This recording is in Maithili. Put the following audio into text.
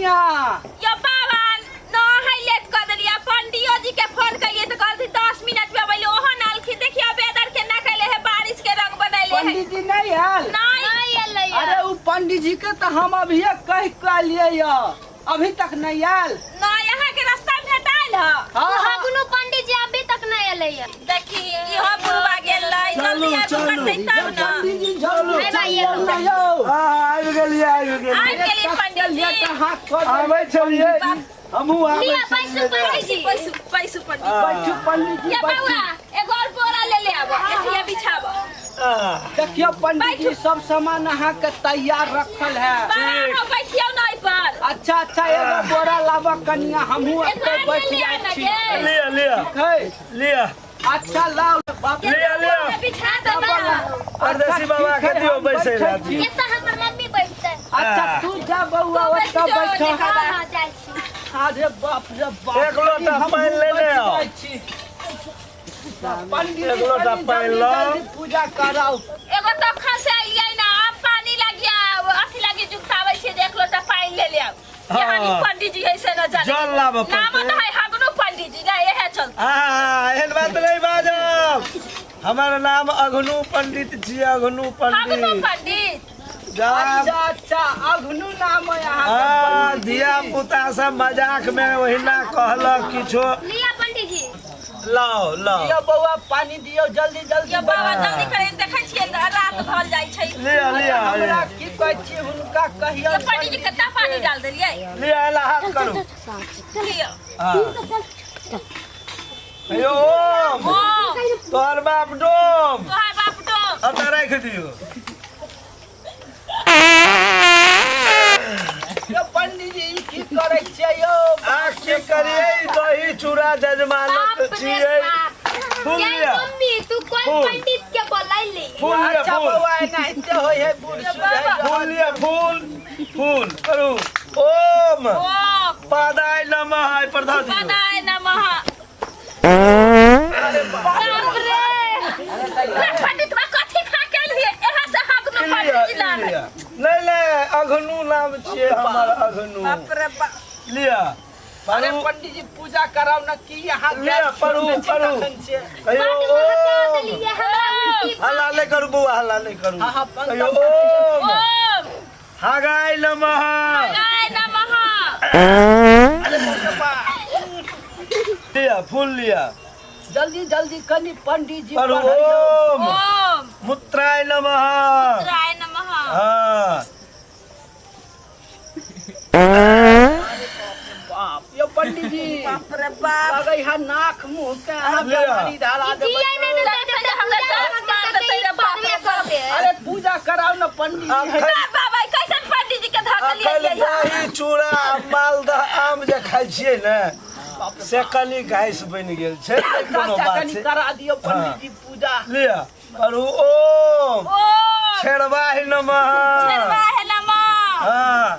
कनिया? यो बाबा न है लेट कर देलियै। पंडियो जी के फोन कलिए तो कहलथिन 10 मिनट में अबैले, ओहो न अलखिन। देखियो बेदर के ना कैले है, बारिश के रंग बनैले है। पंडित जी नहीं आयल? नहीं। नहीं एलै। अरे उ पंडित जी के तो हम अभिये कह के लिए य, अभी तक नहीं आयल। न यहाँ के रास्ता भेटाइल ह। हाँ, हाँ। हगनू पंडित जी अभी तक नहीं एलै। देखी इहो बुढ़वा गेल लै, चलू, जल्दी आबि चलू। करतै तब न। पंडित जी चलू। हे भाई, चलू एलो। ना यौ। हाँ, आबि गेलियै, आबि गेलियै। आबि गेलियै पंडित जी। लेट हाथ कर। आबै छलियै, हमहूँ आबै लिअ पैसू छलियै। पंडित जी। पैसू पैसू पंडित। बैठू पंडित जी, ये बैठू। बउआ एगो और बोरा ले ले आब, एठिया बिछाब। देखियो पंडित जी, सब सामान अहाँ के तैयार रखल है। बाबा अहाँ बैठियौ न एहि पर। अच्छा अच्छा, एगो बोरा लाबऽ कनिया, हमहूँ एगो एतऽ आर ले बैठ ले जाइ आना छी। गे। लिअ लिअ। ठीक है। लिअ। अच्छा लाओ बाप। लिअ लिअ। बिछा दे ना। परदेसी बाबा के दियौ बैसै लए। छी। एतऽ हमर मम्मी बैठतै। अच्छा तू जा बौआ, तू बैठ ओतऽ जो, बैठ। देखा। हाँ हाँ, जाइ छी। अरे बाप रे बाप, एक लोटा हमहूँ पानि लेने बैठ आउ। जाइ छी। पंडित एक जी, लोटा कनि पानि जल्दी लाउ। जल्दी पूजा कराउ। एगो तखन से अलियै ना, आब पानी लागिया अथी लागी जुगताबै छियै जे एक लोटा पानि ले ले आउ। हाँ। यहाँ नी पंडित जी है से न जाने। जल लाबऽ नाम पड़तै। तऽ है हगनू पंडित जी ना, इहे चलते। आ, एहन बात नहि बाजब, हमर नाम अघनु पंडित छियै, अघनु हगनू पंडित। पंडित। जाब। अच्छा अच्छा, अघनु नाम है अहाँ के हाँ, पंडित जी। धिया पुता सब मजाक में ओहिना कहलक किछो। लिअ पंडित जी। लाओ लाओ। दियौ बौआ पानी दियौ, जल्दी जल्दी। यो बाबा जल्दी करें, देखै छियै रात भल जाइ छै। लिअ लिअ। हमरा की कहै छी, हुनका कहियौ। यो पंडित जी कतना पानी डाल देलियै? लिअ, एला हाथ करू। लियौ। हाँ। यौ ओम। ओ तोहर बाप डोम। तोहार बाप डोम। ओतऽ राखि दियौ। यौ पंडित जी, ई की करै छियै यौ? आ की करियै, दही चूड़ा जजमानक बाप रे छियै। बाप। फूल यै लिअ। मम्मी, तू कोन फूल। पंडित के बोलैली? फूल लिअ। अच्छा फूल। बौआ, एनाहिते होइ है बूढ़ सूढ़ है। फूल लिअ, फूल फूल करू। ओम ओ पादाय नमः, एहि पर धऽ दियौ। पदाय नमः। बाप रे। रे पंडित बा कथी खा के एलियै? एहा से हगनू ई लिअ, पंडित जी ई नाम है। लिअ। नहि नहि, अघनु नाम छियै हमर, अघनु। बाप रे बाप। लिअ। अरे पढ़ू। पंडित जी, पूजा कराउ न, की अहाँ लिअ, पढ़ू, पढ़ू। छियै? कहियौ बड्ड महका ओम। देलियै हमरा, उल्टी। हल्ला नहि करू बौआ, हल्ला नहि करू। हाँ, हाँ, पंखा कहियौ ओम ओम हागाय नमः। गाय नमः। लिअ फूल लिअ। जल्दी जल्दी कनि पंडित जी पढ़ू। पढ़ैयौ। ओम ओम मूत्राय नमः। राय नमः। हाँ। बाप यौ पंडित जी, बाप रे बाप। लगै है नाक मुंह के अहाँ लिअ। बीमारी धरा देबै। जियै नहि देतै देखै तऽ हमरा पूजा दस मार देतै रे, बाप रे बाप। अरे पूजा कराउ न पंडित जी। ना बाबा, ई कैसन पंडित जी के धऽ अखन देलियै? दही चूड़ा आ मालदह आम जे खाइ छियै ने, से कनि गैस बनि गेल छै, नहि कोनो अच्छा बात कनि छै। करा दियौ पंडित जी पूजा। लिअ, करू। ओम ओम छेड़वाहि नमः। छेड़वाहे नमः। हाँ।